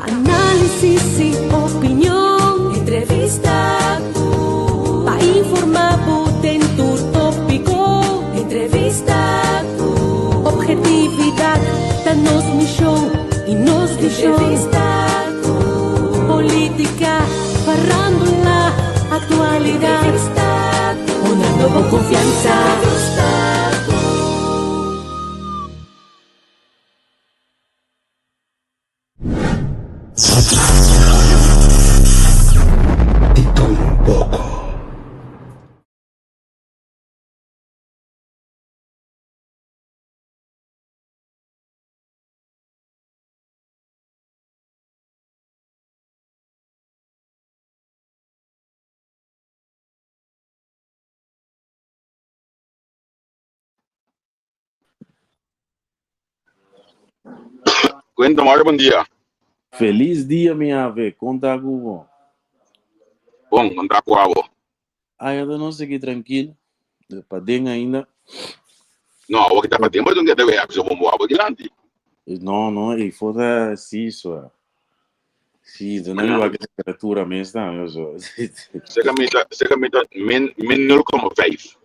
Análisis i opinion. Entrevista ku. Pa informá bo den tur tópiko. Entrevista ku. Objetividat ta nos mishon i nos vishon. Entrevista ku. Polítika, farándula, aktualidat. Entrevista ku. Honrando bo konfiansa. Entrevista ku. Di tur un poko. Cuenta Mario, bom dia. Feliz dia, mi ave. Conta ku bo. Bom, conta ku abo. Ai, eu não sei que tranquilo. Paden ainda. No, abo que tá paden, mas não quer ver a pessoa bom abo dilante. No, no, e foda sí, so. Sí, dan heb ik temperatura meestal. Eu zo. Zeg maar dat min 0,5.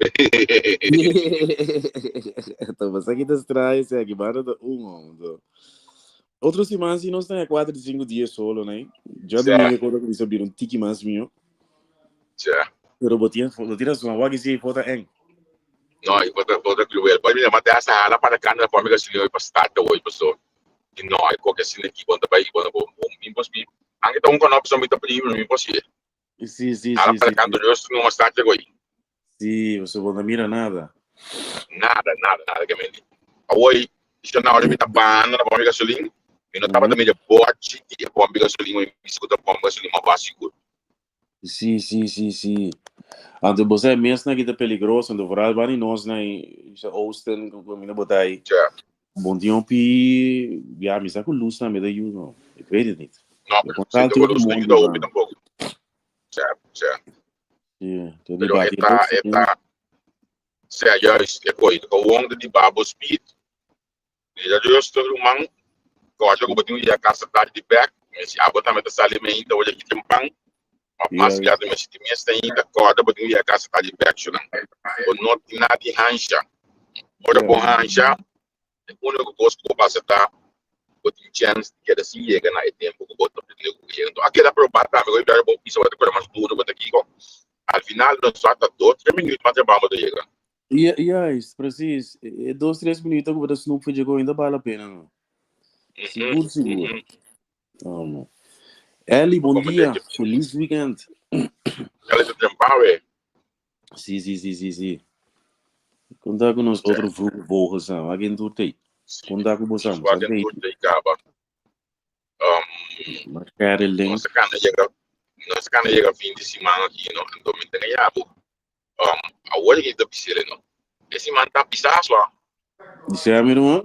Então, você aqui tá estranho, você aqui barra da um, então. Outro semana, se nós tem 4, 5 dias solo, né? Já domingo, quando eu comecei a vir um tique mais meu. Já. Pero botinha, botinha sua, wag se foda eng. No, ik word word cruel. Poi mi mate asa hala para canada para mi gasolina pa start hoy paso. E no, ik ook sin aqui quando vai quando bom mi pos mi. Anche ta un kono so mi ta primo mi pos. Sí, sí, Hala sí, para sí. canto yo no ma start hoy. Sí, você não mira nada. Nada, nada, nada que me di. Hoy, se na hora mi ta banda na bomba gasolina, mi no tava também de bote e bomba gasolina, mi escuta bomba gasolina mais seguro. Sí, sí, sí, sí. Anto você mesmo aqui tá peligroso, ando vooral waar nós na oosten, como na botar aí. Ja. Bom dia, pi, ja, me saco luz na me da you, no. Ik weet het niet. No, Je pero contato se com o te mundo, lo man. tampoco. Ja, ja. Ja, dat die Pero bate eta, eta, sea juist, ik gooi gewoon de die babo speed. Die dat rustig man. Gosto que botinho ia casa tarde de back, mas se abo também tá sali me ainda hoje aqui tem pão. Mas Juist. já tem mas tem esta ainda corda botinho ia casa tarde de back, não. O não tem nada de rancha. Ora bom rancha, o único coisa que eu passo tá botinho chance que era assim chega na tempo que boto pedindo que chega. Então aquela provar também, eu quero bom piso, vai ter mais duro, bota aqui, Al final nós só tá 2, 3 minutos mas vamos de chegar. Ja, juist, precies. 2, 3 minuten que você snoep voor ainda vale a pena, não. Seguro, seguro. Oh, man. Ellie, bom Como dia. é que- Feliz weekend. Ela está trampado, é. Sim, sim, sim, sim, sim. Contar com nós outro vogels, não. Alguém do tem. Contar com você, Zwaar sabe? door de kaba. Maar quero link. Nós cana chega fim de semana aqui, no, então me tem yabo. Agora que tá piscina, no. Esse man tá pisar só. Disse a minha irmã?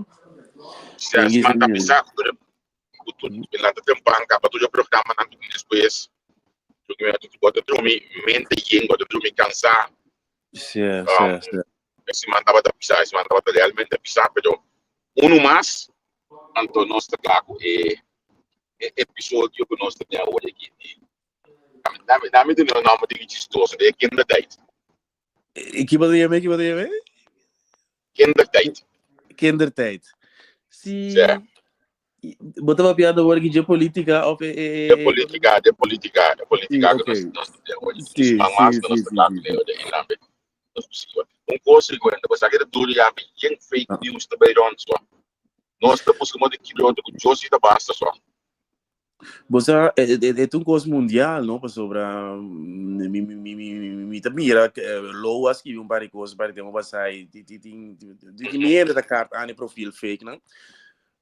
Se esse man tá pisar, tu tu lá tá tempo capa tu já programa na tu depois. Tu que me tu bota dormir mente yengo, tu dormir cansar. Sim, sim, sim. Esse man tava tá pisar, esse man tava tá realmente pisar, pero uno mais, então nós tá claro e episódio que nós temos agora aqui. Dame, dame de nome de chistoso, de kindertijd. Ik wat je mee, wat je mee? Kindertijd. Kindertijd. Sim. Ja. Botava piada agora que de política of De política, de política, de política Sim, que ok. nós nós temos hoje. Sim, Mas sim, nós sim, temos sim, que ler de Um consigo ainda, você quer duro já bem fake news também rond só. Nós estamos como de quilômetro com Josie da basta só. Você é um coisa mundial, não? Para sobre mi mi mi mi mi mi mira loas que um par de coisas para ter uma passar ti ti ti ti mi da carta ane profil fake, não?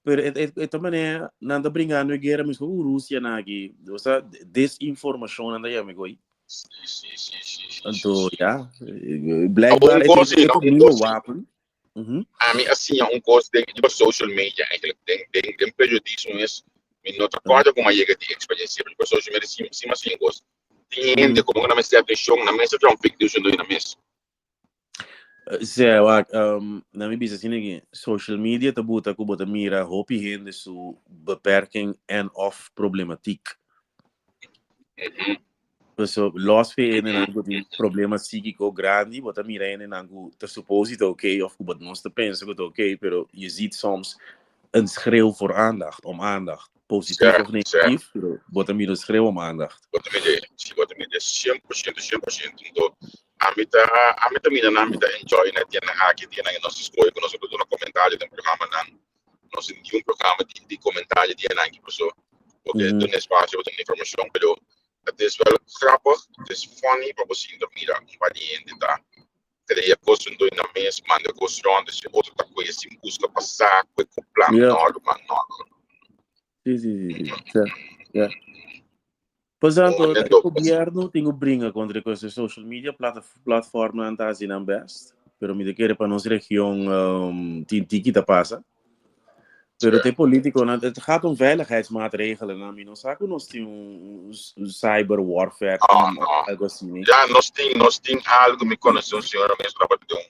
Pero é também é nada brincando e guerra mas com a Rússia na aqui, você desinformação anda já me goi. Sim, sim, sim, sim. sim, Então, sim. ja, blijkbaar Um het coisa, is não, ook um nieuwe coisa. wapen. A mim, assim, é um coisa de, de social media, eigenlijk, de, de periodismo is, mi não te acorda como chega de experiência, porque social media, sim, sim, assim, gosto. Tem gente, como na mesa atenção, na mesa tem um fake news na mesa. Sea, wak, na mi bisa asina aki, social media ta buta ku bo ta mira hopi hende su beperking en of problematiek. Paso, los fe hendenan ku tin problema psíkiko grandi, bo ta mira hendenan ku ta supos di ta oké of ku bo nos ta pensa ku ta oké, pero je ziet soms een schreeuw voor aandacht, om aandacht. Positief of negatief, pero bo ta mira un schreeuw om aandacht. Bo ta mira, si, bo ta mira 100%, 100%. Anto, Ami ta ami ta mira nan mi ta enjoy na dianan aki dianan nos ta scoge cu nos a por duna comentario den programanan nos tin un programa di di comentario dianan aki paso porque duna espacio pa duna informacion pero het is wel grappig het is funny pa bo sinta mira un par di hende ta crea cos hunto nan mes manda cos rond si otro ta coge sin busca pa sa cu e plan no ruman no. Si si si si ya. Pues anto, e gobierno tin ku bringa kontra e kos di social media, platformnan ta hasi nan best, pero mi ta kere pa nos region tin tiki ta pasa. Pero te politikonan, het gaat om veiligheidsmaatregelen, mi no sa ku nos tin un cyber warfare team of algo asina. Ya, nos tin, nos tin algo, mi konosé un señora mes tabata den un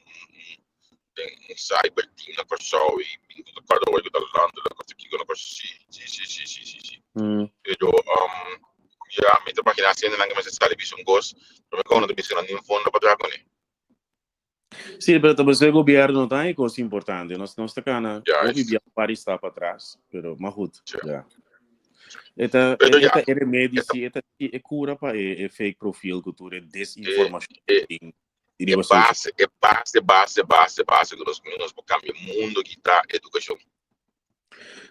den un cyber team na Kòrsou i mi no ta kòrda ora ku ta landelijk òf ta kiko na Kòrsou. Sí, sí, sí, sí, sí, sí, sí. Pero ya mi ta imaginá si hendenan ke mester sali bisa un kos, pero mi kono ta bisa nan tin fondo pa traha kuné. Sí, pero ta pasobra e gobièrnu no ta haña e kos importante. Nos nos ta kana hopi bia un par di stap atras, pero maar goed, ya. E ta e ta e remedi sí, e ta e kura pa e fake profiel ku tur e desinformashon ku tin. E base, e base, base, base, base ku nos nos por kambia mundu aki ta edukashon.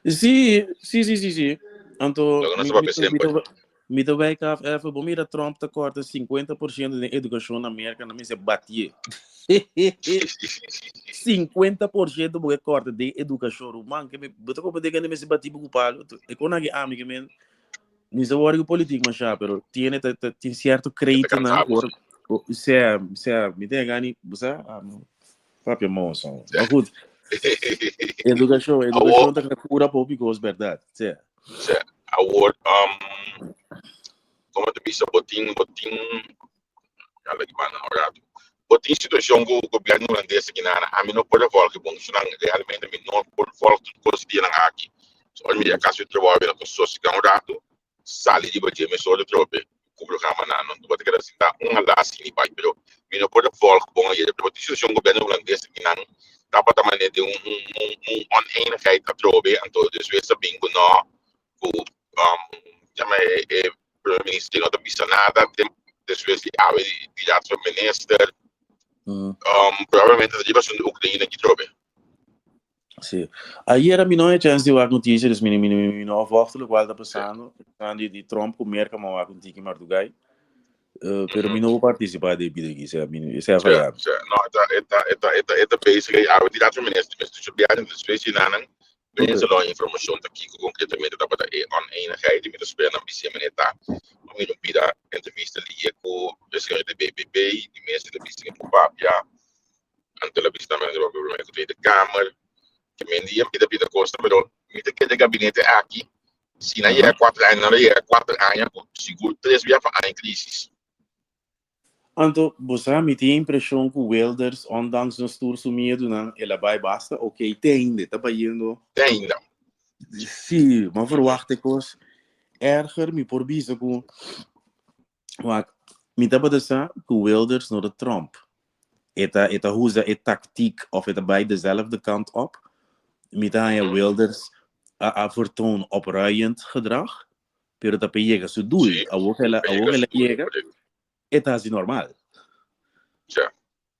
Sí, sí, sí, sí, sí. Anto, Loke nos mi, ta mi, papia mi, ta, semper. mi ta wijk af even, bo mira Trump ta korta 50% den edukashon na Merka, nan mester batié. 50% bo ke korta den edukashon, ruman, ke mi, bo ta komprende ke nan mester bati bo ku palo? E kon aki ami ke men, Mi sa wòrdu ku politik masha, pero tiene ta, ta, tin sierto E ta kreitonan kansa bo, por, sí. o sea, sea, mi tin gani, bo sa, ah, no, papia mozo. Maar goed, edukashon, Awor, edukashon ta kura pa hopi kos, bèrdat, sea. sea, awor, komo ta bisa, bo tin, bo tin, ala ki banda un rato. Bo tin situashon ku gobièrnu hulandes aki nan, ami no por a vòlg e bon, nan realmente mi no por vòlg tur kos di dianan aki. So ora mi yega kas di trabou mi ta sosegá un ratu, sali riba dje mesora di trobe ku programa nan, no tabata keda sintá un hala asina i bai, pero mi no por a vòlg bon ayera. Pero bo tin situashon gobièrnu hulandes aki nan tabata manera den un un un oneenigheid atrobe, anto despues a bin ku no ku yama e Primer minister no ta bisa nada despues di awe di raad van minister. Probablemente ta riba asuntu Oekraïne aki trobe. Sí. Ayer mi no haya chance di wak noticia, dus mi, mi, mi no afwachten locual ta pasando. Di, di Trump cu Merca, ma wak un tiki mardugai. Pero mi no por participa den bida aki, sea, mi, sea Sí, faya. sí. No, e ta, e ta, e ta, e ta, e ta basically awe di raad van minister. Mester chubiar en despues di nanan Mensen lo informacion ta kico concretamente tabata e oneenigheid y mi ta spera nan bisia mene ta pa mi no bira entrevista liye cu e señor di BBB di mes ta bisa mi por papia anto la bisa tambe nan papia prome cu Tweede Kamer ke men dia mi ta bira cosa pero mi ta kere gabinete aki si nan yega cuatro aña nan lo yega cuatro aña cu sigur tres bia pa aña crisis. Anto, bo sa, mi tin e impreshon ku Wilders, ondanks nos tur su miedunan, el a bai basta ok te ainda, e ta bayendo. Te ainda. Sí, m'a verwacht e kos erger, mi por bisa ku, wak, mi tabata sa ku Wilders no ta Trump. E ta, e ta usa e taktiek of e ta bai dezelfde kant op. Mi ta haña Wilders a, a vertoon opruiend gedrag. Pero ta pe yega su doel. Sí, Awor ke el a, pe awor yega ke el su a doel, yega, correcto. e ta hasi normal. Ja,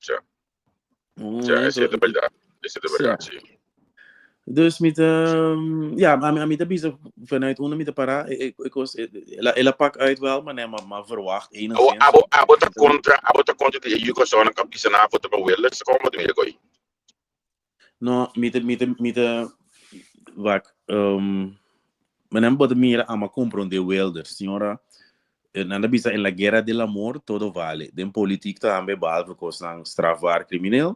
ja. Un Ja, momento. esei ta berdad. Esei ta Sí. berdad, sí. Dus mi ta, ja, ami ta bisa vanuit unda mi ta para, e, e, e kos, e, el a, el a pak uit wel, maar nee, maar, maar verwacht Abo, enigszins. abo, abo ta kontra, abo ta kontra di e yu kòrsounan ku a bisa nan a vota pa Wilders, komo ta mira koi? No, mi ta, mi ta, mi ta, wak, um, men bo ta mira ama comprende Wilders. Señora, nan ta bisa en la guerra del amor todo vale. Den politiek tambe, behalve cosnan strafbaar crimineel.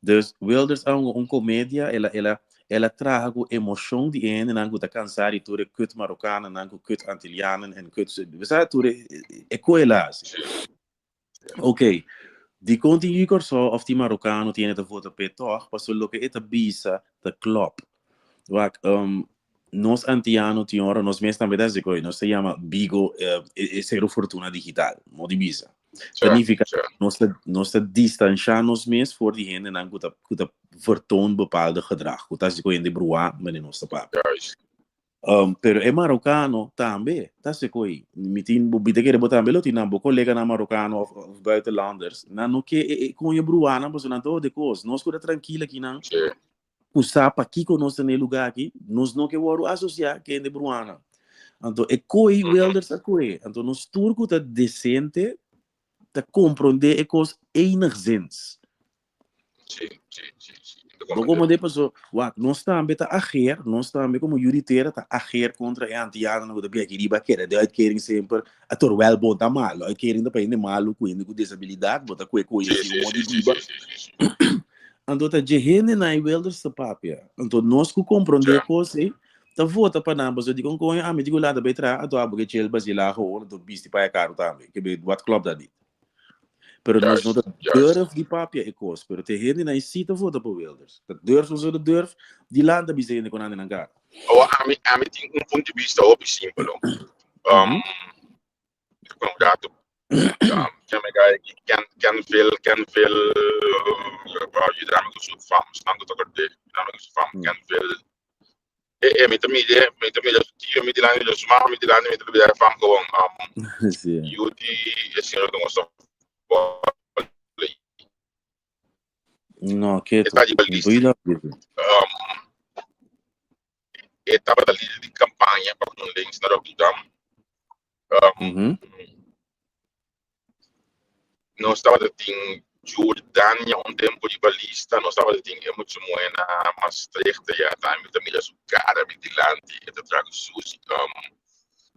Dus Wilders a hunga un comedia, el a, el a, el a traha cu emocion di e hendenan cu ta cansa di tur e kut Marokkanennan, cu kut Antillianen en kut, bo sa tur e, e cu el a haci. Ok. Dikon tin yu Kòrsou òf tin marokano tin hende ta vota p'e tòg? Pasobra loke e ta bisa ta klòp. Wak, nos antiano tin ora nos mes tambe ta hasi koe, nos ta yama bigo e Seru Fortuna digital, mo di bisa. Ta nifiká nos ta nos ta distanshá nos mes for di hendenan ku ta ku ta vertoon bepaalde gedrag, ku ta hasi koe hende bruá manera nos ta papia. Pero e marokano tambe ta hasi koe. Mi tin bo mi ta kere bo tambe lo tin nan bo koleganan marokano òf òf buitenlanders, nan no ke e e koño bruánan pasobra nan ta hode kos. Nos ku ta trankil akinan ku sa pakiko nos ta na e lugá aki, nos no ke wòrdu asosiá ku hende bruana. Anto e koi Wilders a koe. Anto nos tur ku ta desente ta komprondé e kos enigszins. Sí, sí, sí, sí. Bo komprondé paso, wak, nos tambe ta ager, nos tambe komo yu di tera ta ager kontra e antianonan ku ta bia aki riba keda den uitkering semper, a terwijl bo ta malo, uitkering ta pa hende malu ku hende ku desabilidat, bo ta kue koe sin un modo di biba. Anto ta dje hendenan ei Wilders ta papia. Anto nos ku komprondé kos ei, ta vota pa nan pasobra dikon koño ami di ku lanta bai traha anto abo ke chel basila gewoon anto bisti paña karu tambe. Ke be wat klòp dat dit. Pero nos no ta durf di papia e kos, pero te hendenan ei si ta vota pa Wilders. Ta durf nos no ta durf di lanta bisa hende kon hende nan kara. Awa ami ami tin un punto di bista hopi simpel. Un rato. Ken ken veel ken veel ayuda mi ku su fam stando ta korde ayuda mi ku su fam ken veel e e mi ta mide mi ta mira su tio mi dilanti mi su mama mi dilanti mi ta lubida e fam gewoon yu di e señor ku nos No, ketu. E ta riba lista. E tabata lider di kampaña pa GroenLinks na Rotterdam. Nos tabata tin Jordania un tempu riba lista, nos tabata tin e mucha muhé na Maastricht ya tambe ta mira su kara mi dilanti, e ta traga sushi.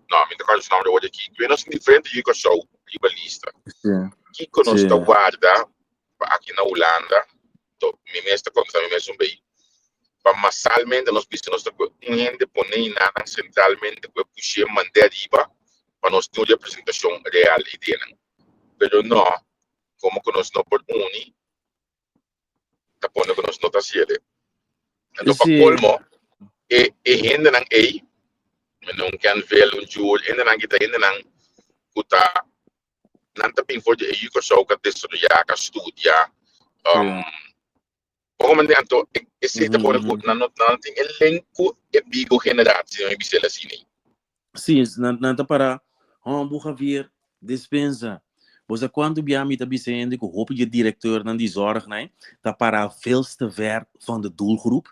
No, mi ta kòrda su nòmber awor aki. Pero nos tin diferente yu Kòrsou riba lista. Kiko nos ta warda pa aki na Hulanda? Mi mes ta kontestá mi mes un bei. Pa masalmente nos bisa nos ta ku un hende pone i nan sentralmente ku e push'é mand'é ariba pa nos tin un representashon real i den. Pero no, komo ku nos no por uni, ta pone ku nos no ta hasiel. Anto pa kolmo, e e hendenan ei, un Ken Vel, un Jul, hendenan ki ta hendenan ku ta nan ta bin for di e yu Kòrsou ka desaroyá, ka studia. Bo mende anto esei ta pone ku nan no nan tin e link ku e bigo generatie, mi bis'el asina. Sí, nan nan ta para, Hombu Javier, despensa. Bo sa kuantu bia mi ta bisa hende ku hopi di e direkteurnan di zorgnan ta para veel te ver van de doelgroep?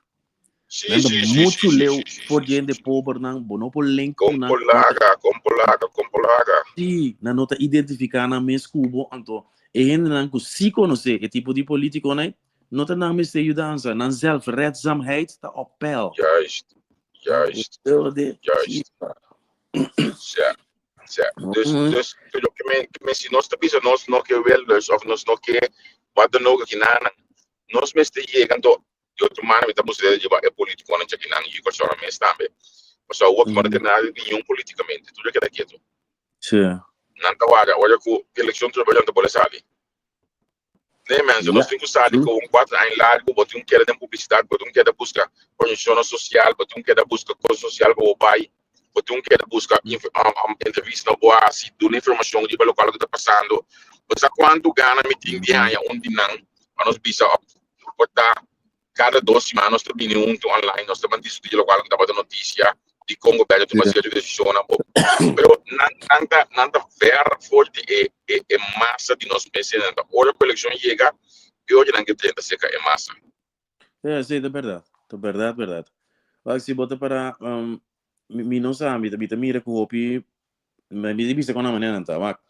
Sí, Nan ta sí, sí, muchu sí, sí, leu sí, sí, for sí, di hende sí. pobernan, bo no por link ku nan. Kon por laga, kon por laga, kon por laga. Sí, nan no ta identifiká nan mes ku bo, anto e hendenan ku sí konosé e tipo di polítikonan no ta nan mester yudansa, nan zelfredzaamheid ta op peil. Juist, juist, juist. Ja, ja. Dus, dus, pero ke men, ke men, si nos ta bisa nos no ke Wilders of nos no ke wat dan ook akinan, nos mester yega anto Di otro manera mi ta busca riba e politiconan djakinan y Kòrsou mes tambe. Pasobra awor no ta keda nada di niun politicamente, tur a keda ketu. Nan ta wara ora ku elekshon tur nan ta bole sali. Nee mensen, nos tin ku sali ku un kuater aña largu, bo tin ku keda den publisidat, bo tin ku keda buska organisashonnan sosial, bo tin ku keda buska kos sosial pa bo bai, bo tin ku keda buska entrevistanan bo hasi, duna informashon riba lokual ku ta pasando. Bo sa kuantu gana mi tin di haña un di nan pa nos bisa Por ta kada dos siman nos ta bini huntu online, nos ta ban diskutí lokual ku tabata notisia di kon gobièrnu a tuma sierto desishonnan. Pero nan nan ta nan ta ver for di e e e masa di nos mes nan ta ora ku elekshon yega e ora nan ke drenta serka e masa. Ja, sí, ta bèrdat. Ta bèrdat, bèrdat. Wak, si bo ta para, mi mi no sa, mi ta mi ta mira ku hopi, mi ta bisa kon nan manera nan ta, wak,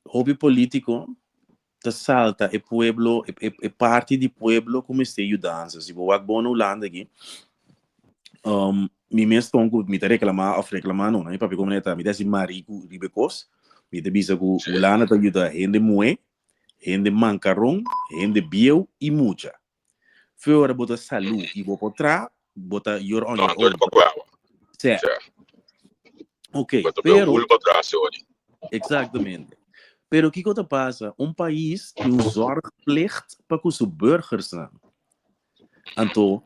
hopi polítiko ta salta e pueblo, e e parti di pueblo ku mester yudansa. Si bo wak bon na Hulanda aki, mi mes ton ku mi ta reklamá òf reklamá no, mi papia komo ta, mi ta hasi mariku riba e kos, mi ta bisa ku Hulanda ta yuda hende muhé, hende mankaron, hende bieu i mucha. Fe ora bo ta salú i bo por traha, bo ta you're on No, your anto own. pa kuawa. Sè. Sè. Ok, Bo ta pero hul pa tras ori. Exactamente. Pero kiko ta pasa? Un pais tin un zorgplicht pa ku su burgersnan. Anto,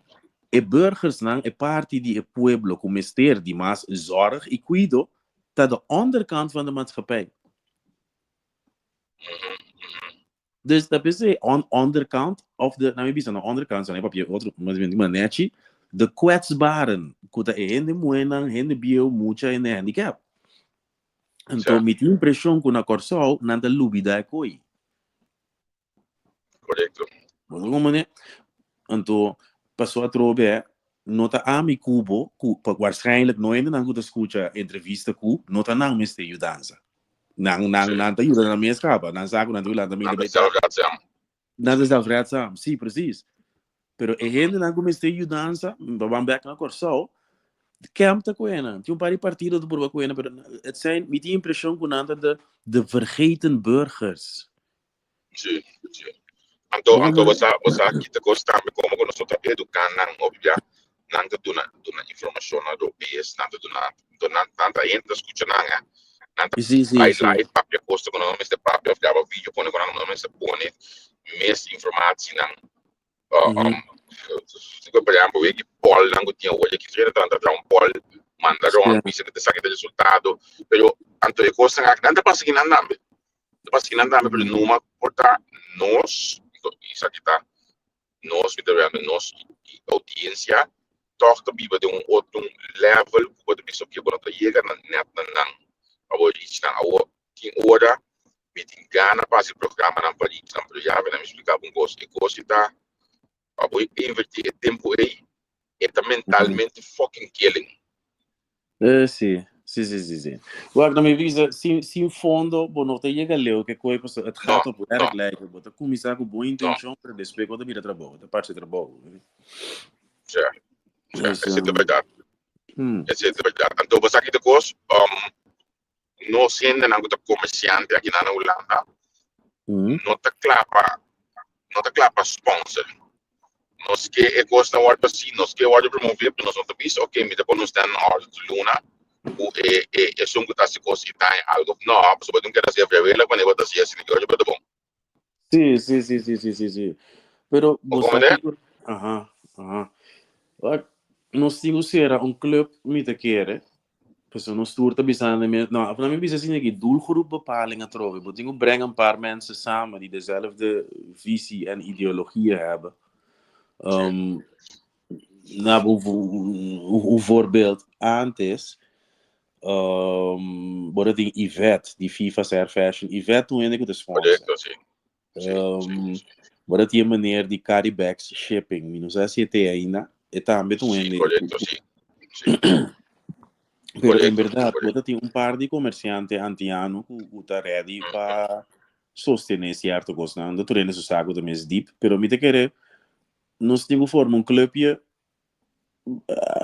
e burgersnan, e parti di e pueblo ku mester di mas zorg i kuido, ta de onderkant van de maatschappij. Dus ta p'esei on onderkant of de, na mi bisa no onderkant, sa papia otro, mas bien di nechi, de kwetsbaren, ku ta e hende muhénan, hende bieu, mucha, hende handicap. Anto mi tin impreshon ku na Kòrsou nan ta lubidá e koi. Korekto. Bo ta komprendé? Anto, paso atrobe, no ta ami ku bo, ku waarschijnlijk no hendenan ku ta skucha entrevista ku, no ta nan mester yudansa. Nan, nan, nan ta yuda nan mes kaba. Nan sa ku nan ta lanta mente bai. Nan ta zelfredzaam. Nan ta zelfredzaam, sí, precies. Pero e hendenan ku mester yudansa, pa ban bek na Kòrsou, Kemp ta ku nan. Tin un par di partido ta purba ku nan, pero het zijn, mi tin impreshon ku nan ta de, de vergeten burgers. Sí, sí. Anto, anto bo sa, bo sa kita kos tambe komo ku nos no ta eduká nan hopi bia, nan ta duna, duna informashon na robes, nan ta duna, anto nan, nan ta hende ta skucha nan, eh. Nan ta Sí, sí, bai sí. live papia kos ku nan no mester papia of graba video pone ku nan no mester pone mes informatie nan. Por ehempel, weki poll nan ku tin awor, ki ta trata traha un poll, manda rond, bisa ku ta esaki ta resultado, pero anto e kosnan aki, nan ta pasa kinan tambe, ta pasa kinan tambe, pero numa por ta nos, esaki ta nos, mi ta wende nos audiencia, tòg ta biba den un otro level ku bo ta bisa oke bo no ta yega na nèt na nan pa bo reach nan. Awor tin ora mi tin gana pa hasi programanan pa reach nan, pero ya mi splika bo un kos, e kos ta pa bo invertí e tempu ei e ta mentalmente fucking killing. Sí, sí, sí, sí, sí. Wak, na mi vista, sin, sin fondo, bo no ta yega leu ke koe, pasobra het gaat op werk lijken. Bo ta kuminsá ku bon intenshon, pero despues bo ta bira trabou, ta parse trabou. Ja, ja, esei ta bèrdat. Esei ta bèrdat. Anto bo sa ki ta kos, nos hendenan ku ta komersiante aki na Hulanda no ta kla pa no ta kla pa sponsor. Nos ke e kosnan wòrdu hasi, nos ke wòrdu promové, pero nos no ta bisa oke mi ta pone un stand na òrdu di luna ku e e esun ku ta hasi kos i ta haña algu. No, pasobra bo tin keda hasi vrijwillig wanneer bo ta hasi asina ki ora bo ta bon. Sí, sí, sí, sí, sí, sí, sí. Pero Bo bo sa comprende? kiko Aha, aha. Wak, nos tin ku sera un club mi ta kere. Pasobra nos tur ta bisando mes, no, af mi bisa asina aki, doelgroepbepaling atrobe. Bo tin ku brenga un paar mensen samen die dezelfde visie en ideologie hebben. Um, na un voorbeeld antes, Um, bo ta tin Yvette di FIFA Ser Fashion. Yvette un hende ku ta sponsor. Correcto, sí. Sí, Um, sí, sí. bo ta tin e meneer di Caribex Shipping. Mi no sa si e te ainda. E tambe ta un Sí, hende. correcto, sí. Sí. Pero en Correcto, berdad, bo correcto. ta tin un par di comerciante antiano ku, ku ta ready pa sostener cierto cosnan. No tur hende su sa ku ta mes diep, pero mi ta kere nos tin ku forma un clubje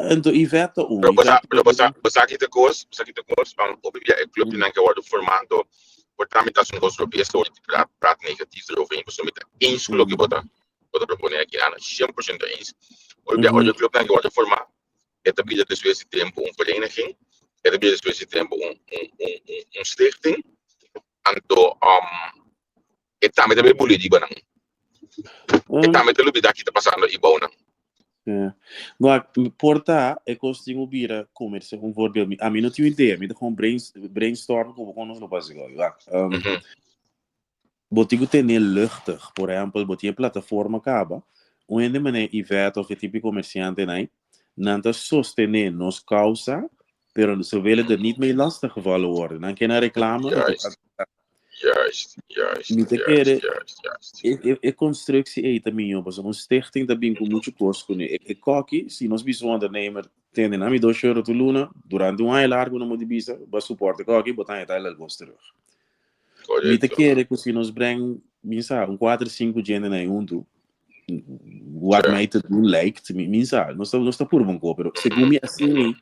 Anto Yvette ta un. Pero bo sa, Yvette pero bo sa, bo sa ki ta kos, bo sa ki ta kos, van hopi bia e club nan ke wordo forma, anto por ta mi ta haci un kos robes ora di praat, praat negatief eroverheen, pasobra mi ta eens ku loke bo ta, bo ta propone aki nan, 100% eens. Hopi bia ora e club nan ke wordo forma, e ta bira despues di tempo un vereniging, e ta bira despues di tempo un, un, un, un, un stichting, anto um, e tambe ta bay buli riba nan. E tambe ta lubida ki ta pasando ibou nan. Ja. Maar por ta e kos tin ku bira komersial, un voorbeeld. Mi, ami no tin idea, mi ta gewoon brain, brainstorm como kon nos lo pasa goi. Wak, bo tin ku tene luchtig. Por ehempel, bo tin e plataforma kaba, un hende manera Yvette of e tipo komersiante nai, nan ta sostene nos causa, pero ze willen er niet mee lastiggevallen worden. Nan ke nan reclame, Juist. Juist, juist, Mi ta juist, kere juist, juist. e, e, e constructie ei ta miyo, pasobra un stichting ta bin ku muchu kos kuné. E, e koki, si nos bisa un ondernemer, tende na mi 2 euro tur luna, durante un aña largu no moet bisa, ba support e koki, bo ta haña tal algo terug. Mi ta Correcto. kere ku si nos breng, mi sa, un kuater, sinku djende na huntu, wat mij te doen lijkt, mi, mi sa, nos ta purba un ko, pero segun mi asina ei,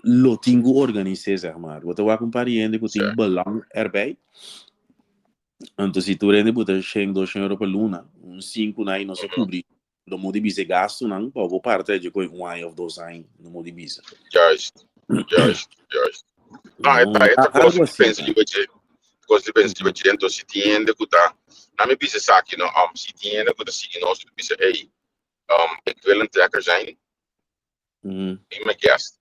lo tin ku organis'é, zeg maar. Bo ta wak un par di hende ku tin belang erbij. Anto si tur hende buta shen, 200 euro pa luna, un sinku na nos a kubri, lo mo di bisa e gastunan, pa bo parte dje koi un aña of 2 aña, no mo di bisa. Juist, juist, juist. No, e ta, e ta Algo kos asina. pensa riba dje. Kos di pensa riba dje. Enton si tin hende ku ta, na mi bisa esaki no, si tin hende ku ta sigui nos ku ta bisa ey, ik wil een trekker zijn, be my guest.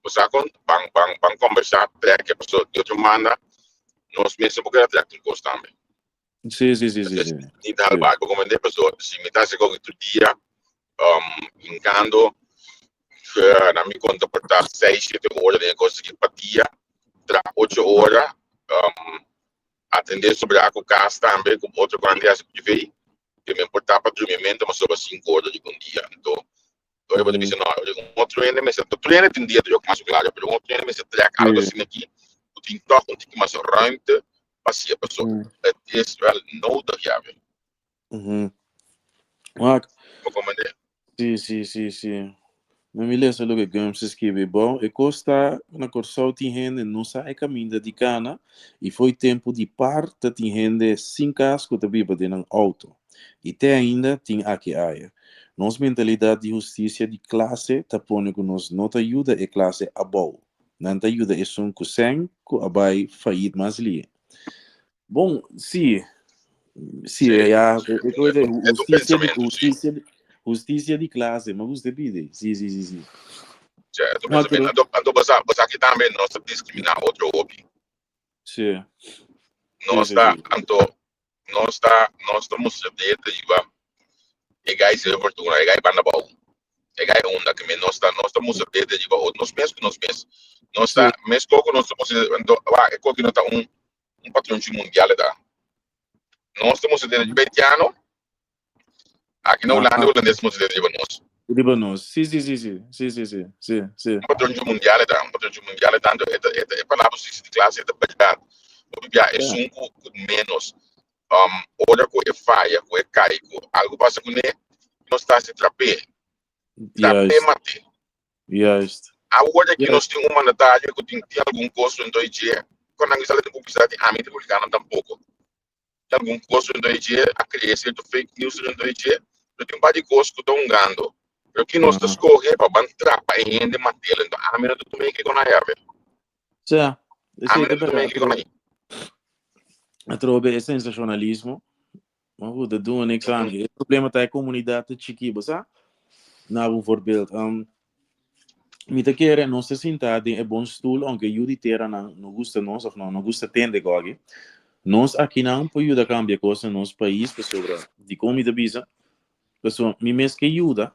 Bo sa kon? Ban, ban, ban kombersá, trek e pasobra di otro manda nos mes no por keda trek tur kos tambe. Sí, sí, sí, sí, sí. Ni ta halba algo como ende, paso si mi ta haci algo tur dia, hincando, na mi conta por ta seis, siete ora den e cos aki pa dia, tra ocho ora, atende sobra cu cas tambe, cu otro cu hende haci privé, que mi por ta pa drumimento, ma sobra cinco ora di un dia. Anto, ora bo ta bisa, no, un otro hende mester, tur hende tin dia ta mas claro, pero un otro hende mester trek algo asina aki, cu tin toch un tiki mas ruimte pa hacia, paso het is wel nodig, ja, ve. Wak. Bo comprende? Si, si, si, si. No mi lesa loke Gumbs a skibi. Bon, e kos ta na Kòrsou tin hende no sa e kaminda di kana i fo'i tempu di par ta tin hende sin kas ku ta biba den nan outo. I te ainda tin aki aya. Nos mentalidat di hustisia di klase ta pone ku nos no ta yuda e klase abou. Nan ta yuda esun ku sèn ku a bai fayit mas lie. Bon, si. Si, ya, e koe de hustisia di, hustisia di, hustisia di klase, mi gusta e pidi. Si, si, si, si. Sí, e tu pensamiento. Anto, anto bo sa, bo sa ki tambe nos ta diskriminá otro hopi. Sí. Nos ta, anto, nos ta, nos ta mustra dedo riba e gai se fortuna, e gai banda bou, e gai unda, ke men nos ta, nos ta mustra dedo riba otro, nos mes ku nos mes. Nos ta, mes koko nos ta mustra, anto, wak, e koki no ta un, un patronchi mundial e ta. Nos ta mustra dedo riba haitiano, aki na Hulanda, hulandes ta mustra dedo riba nos. Riba nos, si, si, si, si, si, si, si, si, si. Un patronchi mundial e ta, un patronchi mundial e ta, anto e ta, e ta, e palabra hustisia di klase e ta bèrdat. Hopi bia esun ku, ku ménos, ora ku e faya, ku e kai, ku algu pasa kuné, nos ta hasi trap'é, trap'é mat'é. Juist. Awor aki nos tin un mandatario ku tin tin algun kos rondó e dje, ku nan sali den publisidat di ami republikanonan tampoko. Tin algun kos rondó e dje, a krea sierto fake news rondó e dje, pero tin un par di kos ku ta hungando. Pero ki nos ta skohe pa ban trapa e hende mat'el, enton ami no ta tuma e kiko nan hève. Sa, Ami esei no ta ta tuma e bèrdat. kiko nan. Atrobe e sensacionalismo. Maar goed, dat doen we niks aan. E problema ta e komunidat ta chikí, bo sa? Na un voorbeeld, mi ta kere nos ta sinta den e bon stoel, aunke yu di teranan no gusta nos of no, no gusta tende gogi. Nos akinan por yuda kambia kos na nos pais pasobra dikon mi ta bisa? Pasobra mi mes ke yuda,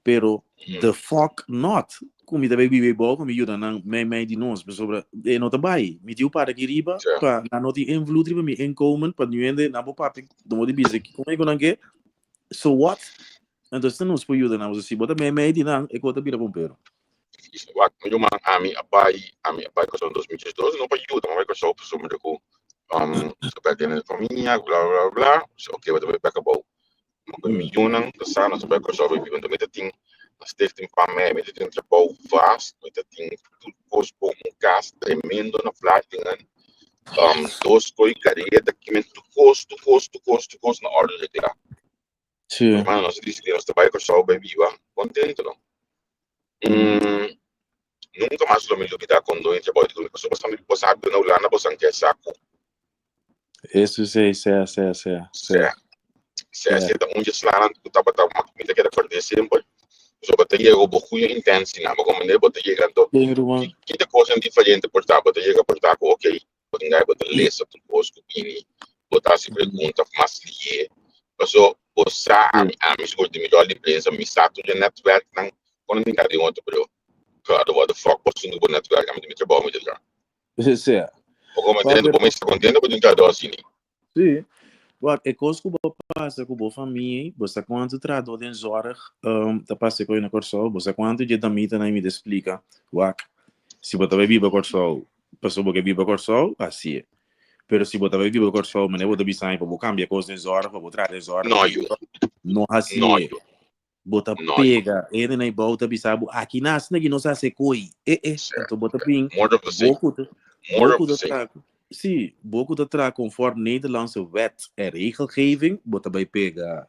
Pero the fuck not ku mi ta bai biba ebou pa mi yuda nan mei mei di nos pasobra e no ta bai. Mi tin un para aki riba pa nan no tin invloed riba mi inkomen pa niun hende nan por papia no por bisa kiko ku nan ke. So what? Entonces ta nos por yuda nan pasobra si bo ta mei mei di nan e kos ta bira pompero. Wak, mi ruman, ami a bai, ami a bai Kòrsou na 2012, no pa yuda, mi a bai Kòrsou pasobra ku nos a pèrdè den famia, bla bla bla, so oke bo ta bai bèk abou. Ku mi yunan ta sa nos a bai Kòrsou bai biba, mi ta tin na stichting pa mi, mi ta tin trabou vast, mi ta tin tur kos bon, un kas tremendo na Vlaardingen, dos koi kareta, kimen tur kos, tur kos, tur kos, tur kos na orde regla. Sí. Hermano, nos a disidí nos ta bai Kòrsou bai biba kontento no. Nunka mas lo mi lubidá kon doño trabou di ku mi pasobra boso bo sa na Hulanda boso a ke sa ku Eso sí, sea, sea, sea, sea. Sea, sea ta un dje slanan ku tabata mi ta keda kòrd'é semper. Pasobra bo ta yega ku bo goeie intensinan, bo komprendé? Bo ta yega anto Bien, ruman. ki ta kosnan diferente por ta? Bo ta yega por ta ku okey, bo tin gai bo ta lesa tur kos ku bini, bo ta hasi pregunta mas lié. Paso bo sa ami, ami sigur di mi ròl di prensa, mi sa tur e nètwèrknan kon nan tin kada di otro, pero claro, what the fuck bo asuntu ku bo nètwèrk, ami tin mi trabou mi ta traha. Sea. Bo como entiende, bo mester contento bo tin trahador asina. Sí. Wak, e kos ku bo pasa ku bo famia, bo sa kuantu trahador den zorg ta pasa ku na Kòrsou, bo sa kuantu dje damitanan mi ta splika, wak, si bo ta bai biba Kòrsou, pasobra bo ke biba Kòrsou, hasié. Pero si bo ta bai biba Kòrsou, manera bo ta bisa mi pa bo kambia kos den zorg, pa bo traha den zorg, No, yu. no No, hasié. yu. Bo ta No. pega hende na e bou ta bisa bo aki na asina ki nos hasi koi. Eh eh, Sí. anto bo ta bin More of the bo same. ku ta bo More of ku the ta same. traha sí, bo ku ta traha conform Nederlandse wet en regelgeving, bo ta bai pega.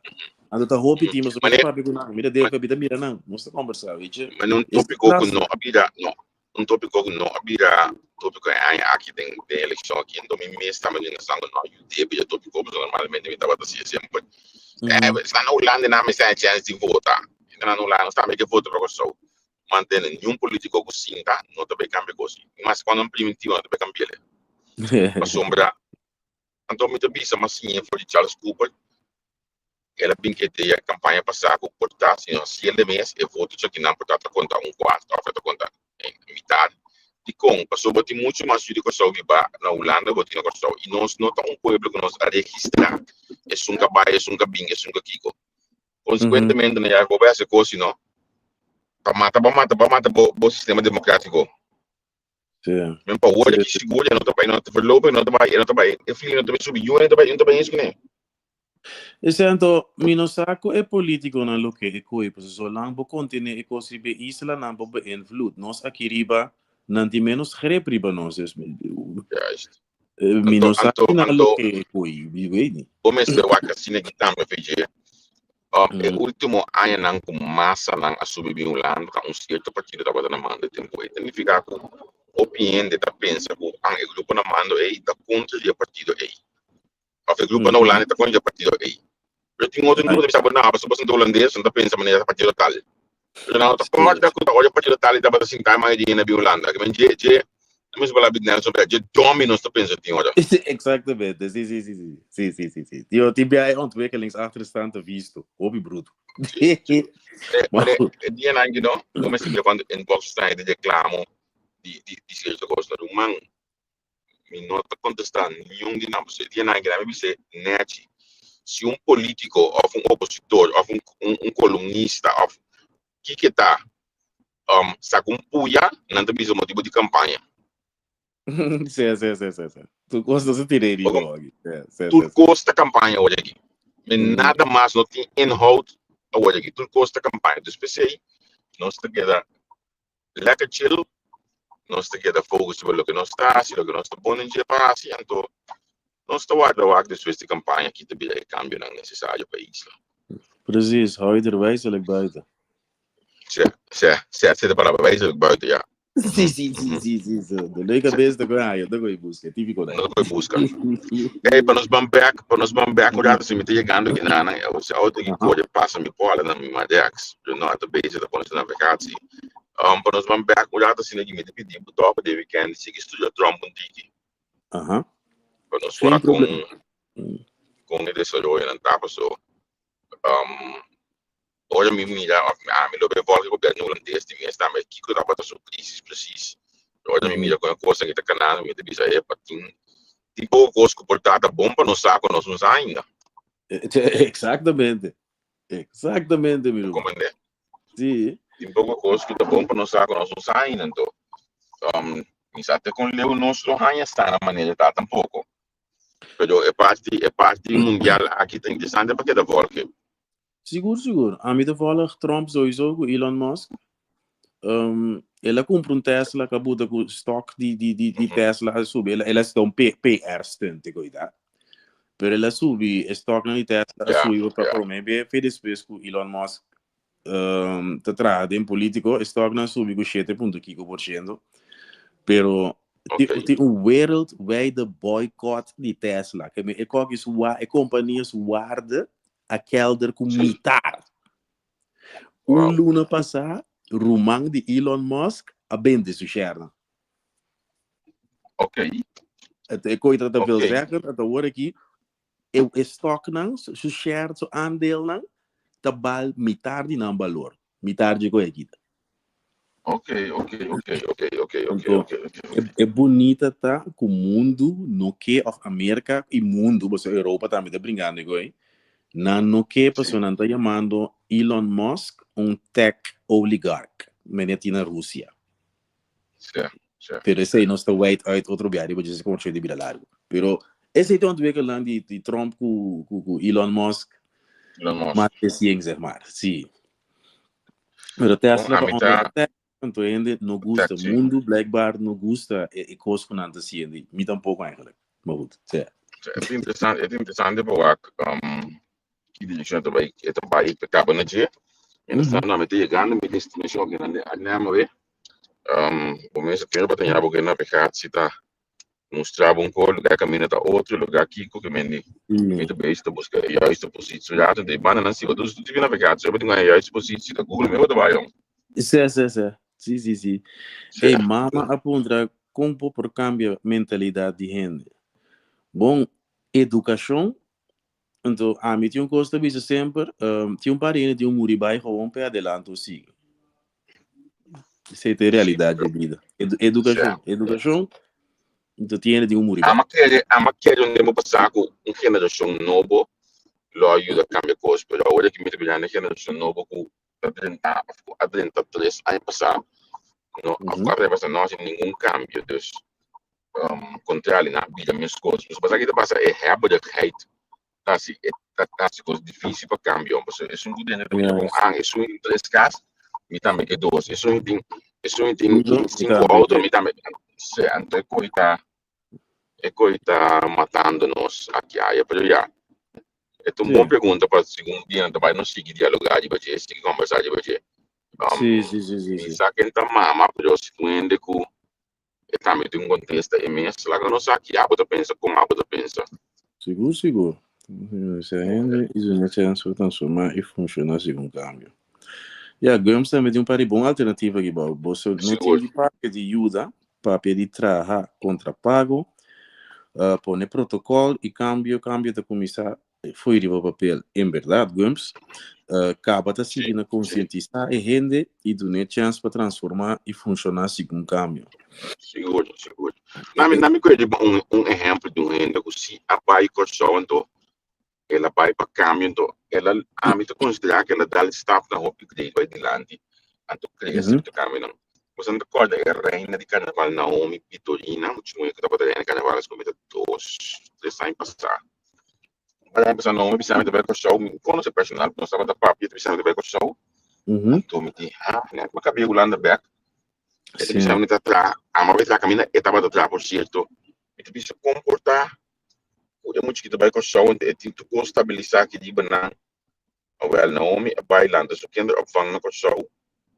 Anto ta hopi tin pasobra mi ta Mane papia ku nan, mi ta debe mi ta mira nan, nos ta kombersá, weet je. mane un Es tópiko ku klas. no a bira, no, un tópiko ku no a bira. tópiko e aña aki den den elekshon aki. Anto mi mes tambe no sango no ayud'é pa e tópiko, pasobra normalmente mi tabata hasié semper. Esnan na Hulanda nan mester haña chèns di vota. Esnan na Hulanda nos tambe ke vota pa Kòrsou. Mantene niun polítiko ku sinta no ta bai kambia kos. Mas kuando nan primintí no ta bai kambi'el. Pasobra anto mi ta bisa mas siña for di Charles Cooper. El a bin ke idea kampaña pasá ku por ta si nos hasiel de mes e voto chakinan por ta ta konta un kuarto òf e ta konta mitar. Dikon? Pasobra tin muchu mas yu di Kòrsou bibá na Hulanda ku tin na Kòrsou i nos no ta un pueblo ku nos a registrá esun ka bai, esun ka bin, esun ka kiko. Konsekuentemente na ya bo bai hasi kos sino pa mata bo mata bo mata bo bo sistema demokratiko. Men pa word aki sigur e no ta bai no ta voorlopig no ta bai e no ta bai e feeling no ta bai subi yu no ta bai no ta bai eens kuné. Esei anto mi no sa ku e politikonan lo ke e koe pasobra solang bo kontene e kos riba e islanan bo beinvloed nos aki riba nan tin menos grip riba nos dus Juist. mi Anto no sa anto si nan lo anto ke e koe mi weet niet. bo mester wak asina aki tambe VJ. E último añanan ku masanan a subi bin Hulanda ta un sierto partido tabata na mando e tempu ei. Ta nifiká ku hopi hende ta pensa ku an e grupo na mando ei ta kontra di e partido ei. Òf e grupo na Hulanda ta kontra di e partido ei. Pero tin otro grupo ta bisa bo no, pasobra boso ta hulandes, nan ta pensa manera ta partido tal. Pero nan no ta kòrda ku ta ora e partido tal ei tabata sintá e mayoria na bin Hulanda. Ke men dje dje nan mester palabra di Nelson Brea, dje dòmi nos ta pensa tin ora. Exactamente, si, si, si, si, si, si, si, si. Tio, tin bia e ontwikkelingsachterstand ta visto, hopi bruto. Si, si. E, e dianan aki no, bo mester mira cuando inbox ta di reclamo di, di, di cierto cos na ruman. Mi no ta contesta niun di nan, pasobra e dianan aki nan mi bisa nechi, si un politico of un opositor of un, un, un columnista of kiko ta, saka un puya, nan ta bisa motibo di campaña. Sí, sí, sí, sí, sí. Tur kos no se tira riba hoor. Sí, sí, Tur sí, sí. kos ta campaña awor aki. Men nada mas no tin inhoud awor aki. Tur kos ta campaña. Dus p'esei nos ta keda lekker chill, nos ta keda focus riba loke nos ta hasi, loke nos ta bon den dje pa hasi, anto nos ta warda wak despues di campaña ki ta bira e cambionan necesario pa e isla. Precies, hou je er wijselijk buiten. Sè, sè, sè, sè ta palabra wijselijk buiten, ja. Sí, sí, sí, sí, sí, sí. De leuke bes ta koe haña, ta koe buska, típiko dai. Ta koe buska. Ey, pa nos ban bek, pa nos ban bek un rato, si mi ta yegando aki na nan, e auto ki kore pasa mi pola na mi madex, pero no, ta bezig ta pone su navegatie. Pa nos ban bek un rato asina ki mi ta pidi bo tòg pa den weekend sigui studia Trump un tiki. Pa nos Geen wak kon, probleem. kon e desaroyonan ta paso. Ora mi mira of ami lo bay volg e gobierno hulandes di mes tambe kiko tabata su crisis precies. Ora mi mira con e cosnan ki ta canando mi ta bisa epa tin tin poco cos cu por ta ta bon pa nos sa cu nos no sa ainda. Exactamente. Exactamente mi ruman. Comprende? Si. Tin poco cos cu ta bon pa nos sa cu nos no sa ainda anto mi sa te con leu nos lo haña sa na manera ta tampoco. Pero e parti e parti mundial aki ta interesante pa keda volge. Sigur, sigur. Ami ta volg Trump sowieso ku Elon Musk. El a kumpra un Tesla ku a buta ku stock di di di di Tesla a subi. El el a hasi un PR stunt e koita. Pero el a subi e stocknan di Tesla a subi pa prome be fe despues ku Elon Musk ta traha den politico, e stocknan a subi ku shete punto kiko por shento. Pero tin un wereldwijde boycott di Tesla. Ke men e koki su e kompania su waarde a kelder ku mitar. Un luna pasá, ruman di Elon Musk a bende su sharenan. E koe ta veelzeggend, ata awor aki e stocknan, su share, su aandeelnan ta bal mitar di nan balor. Mitar dje koe aki ta. Anto, e bunita ta ku mundu no ke, òf Amerika i mundu, pasobra Europa tambe ta bringando e koe, nan no ke pasobra nan ta yamando Elon Musk un tech oligarch, mene tin na Rusia. Pero esei nos ta wijd uit otro bia riba dje konversashon di bira largu. Pero esei ta un ontwikkeling di Trump ku Elon Musk mas resien, zeg maar. Si. Pero Tesla ta under attack, anto hende no gusta. Mundu blijkbaar no gusta e kos ku nan ta hasiendo. Mi tampoko eigenlijk. Maar goed, sea. E ta interesante, e ta interesante pa wak ki direkshon e ta bai, e ta bai pa kaba na dje. Mientras tanto, mi ta yegando mi destinashon aki na Arnhem awe. Um, bo mester kere batañá bo ke navegatie ta mustra bo un kos, lugar kaminda ta otro, lugar kiko ke men di. Mi ta bezig ta buska e juiste positie. Ja, de bandanan si bo ta usa tur tipo di navegatie, bo tin e juiste positie, ta Google mes bo ta bai jong. Sí, sí, sí. Sí, sí, sí. Ey, mama a puntra kon bo por kambia mentalidat di hende. Bon, edukashon Anto ami tin un kos ta bisa semper, tin un par di hende tin un muri bai gewoon p'e adelanto sigui. Esei ta e realidat di bida. Edukashon, edukashon, anto tin hende tin un muri bai. Ama kere, ama kere un tempu pasá ku un generashon nobo lo a yuda kambia kos, pero awor aki mi ta mirando e generashon nobo ku ta drenta òf ku a drenta tres aña pasá, no, òf kuater aña pasá no hasi ningun kambio, dus Contrali nan a bira mescos. Pasobra pasa ki ta pasa e hebberigheid ta hasi e ta hasi cos dificil pa cambio. Pasobra esun cu dentro ta bira bon, ah esun tin tres cas, mi tambe ke dos. Esun tin esun tin cinco auto, mi tambe. Se anto e coi ta e coi ta matando nos aki aya. Pero ya, e ta un bon pregunta pa segun dia nan ta bai nos sigui dialoga riba dje, sigui conversa riba dje. Sí, sí, sí, sí, Mi sí. sa ken ta mama, pero si un hende cu E tambe tin un kontesta e mes. Laga nos sa ki abo ta pensa, kon abo ta pensa. Sigur, sigur. Esa hende i duna chèns pa transformá i funshoná segun kambio. Ya, Gums tambe tin un par di bon alternativa aki bou. Boso no tin di papia di yuda, papia di traha kontra pago, pone protokòl i kambio, kambio ta kuminsá Fo'i riba papel, en berdad, Gumps, caba ta sigui na concientisa e hende y dun'e chens pa transforma y funciona segun cambio. Sigur, sigur. Na mi, na mi kue riba un, un ehempel di un hende ku si a bai Kòrsou anto el a bai pa kambio anto el a, ami ta konsiderá ku el a dal stapnan hopi great bai dilanti anto krea sierto kambionan. Boso no ta kòrda e reina di karnaval Naomi Pitorina, muchu muhé ku tabata reina di karnaval esku mi ta dos, tres aña pasá. Para empezar, no, mi bisa mi ta bai Kòrsou, mi konosé personal, nos tabata papia, ta bisa mi ta bai Kòrsou. Anto mi di, ha, nèt mi kabia Hulanda bèk. E ta bisa mi ta traha, amo a bai traha kaminda e tabata traha, por sierto. Mi ta bisa kon por ta ku e mucha ki ta bai Kòrsou, anto e tin tur kos stabilisá aki riba nan. Awèl, Naomi a bai lanta su kinderopvang na Kòrsou.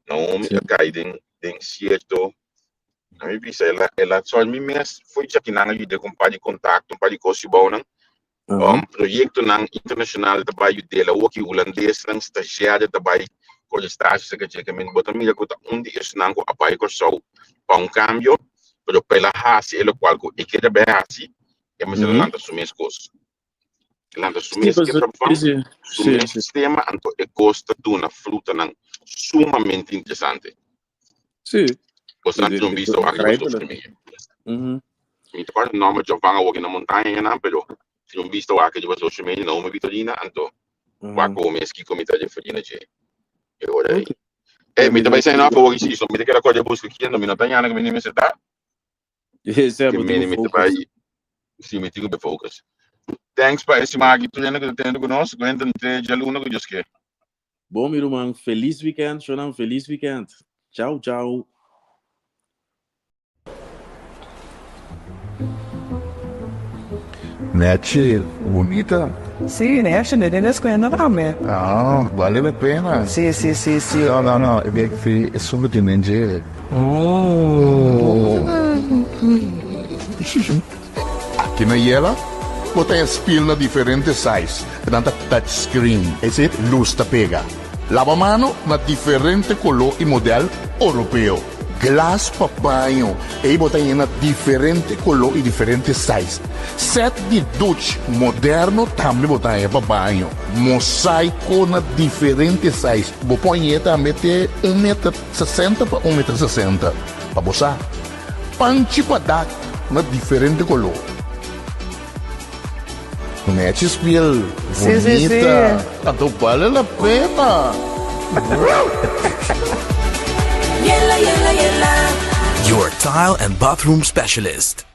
Naomi a kai den den sierto, na mi bisa el a el a sòl mi mes fo'i djaki nan a yud'é ku un par di kontakto, un par di kos yubounan. Proyektonan internashonal ta bai yud'é. Awor ki hulandesnan stazjèr ta bai kore stasje esaki dje. Mi bo ta mira ku ta un di esnan ku a bai Kòrsou pa un kambio, pero pa el a hasi e lokual ku e kere bai hasi, e mester a lanta su mes kos. Lanta su mes kinderopvang, su mes sistema, anto e kos ta duna frutanan sumamente interesante. Sí. Bo sa tin un bista wak riba social media. Mi ta kòrda nòmber Jovan awor na montaña yanan, pero tin un bista wak riba social media, Naomi Vitorina, anto wak bo mes kiko mi ta referí na dje e ora ei. Ey, mi ta bai sign off awor i si, so mi ta keda kòrda buska kende, mi no ta yana ku mi mester ta. Ese Que bo mene tin mi te focus. bai si mi tin ku be focus. Thanks pa e siman aki tur hende ku ta teniendo ku nos. Gwenta entre djaluna ku Dios ke. Bon mi ruman, felis weekend, shownan felis weekend. Ciao ciao. Nechi, bunita. Sí, nechi, ne den escuela tambe. Ah, vale la pena. Sí, sí, sí, sí. No, no, no, e bek fi e solo tin den dje. Aki na Yela, bo ta haña spil na diferente size, nan ta touch screen, es decir, lus ta pega. Laba mano na diferente koló i modèl oropeo. Glas pa baño, ei bo ta haña na diferente koló i diferente size. Sèt di duch moderno tambe bo ta haña pa baño. Mosaiko na diferente size, bo por hañ'é tambe te un meter 60 pa un meter 60. Pa bo sa, panchi pa dak na diferente koló. Nechi spiel, Sí, sí, sí. bunita, anto bale la pena. Yela, yela, yela. Your tile and bathroom specialist.